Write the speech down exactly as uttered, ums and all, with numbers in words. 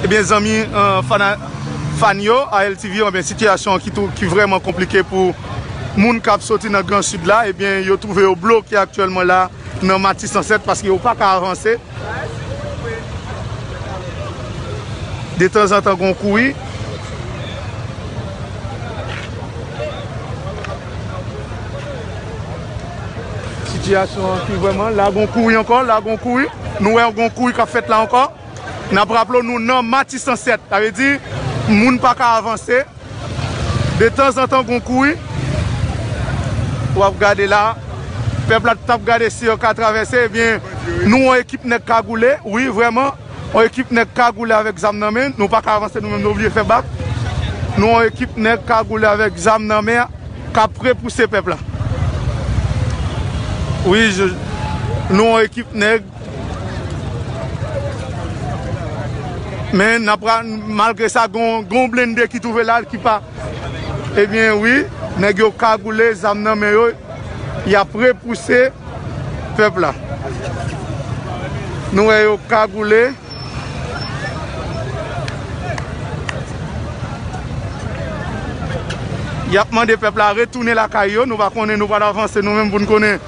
Ebyen, zanmi, eh, fana-, fan yo, A L T V yo, ebyen, sitiyasyon ki tou, ki vrèman konplike pou moun k ap soti nan Gran Sid la, ebyen, yo twouve yo bloke aktyèlman la nan Matisan sèt paske yo pa ka avanse. Detanzantan, gon kouri. Sitiyasyon an ki vrèman, la gon kouri ankò, la gon kouri. Nou wè gon kouri k ap fèt la ankò. N ap raple w, nou nan Matisan sèt. Sa vle di, moun pa ka avanse. Detanzantan, gon kouri. W ap gade la. Pèp la t ap gade si yo ka travèse. Ebyen, nou yon ekip nèg kagoule. Wi, vrèman. Yon ekip nèg kagoule avèk zam nan men. Nou pa ka avanse, nou menm, nou oblije fè bak. Nou yon ekip nèg kagoule avèk zam nan men k ap repouse pèp la. Wi, je, nou yon ekip nèg. Men n ap ra-, malgre sa, gon, gon blende ki twouve la, ki pa. Ebyen, wi, nèg yo kagoule, zam nan men yo, y ap repouse pèp la. Nou wè yo kagoule. Y ap mande pèp la retounen lakay yo. Nou pa konnen, nou pral avanse nou menm pou n konnen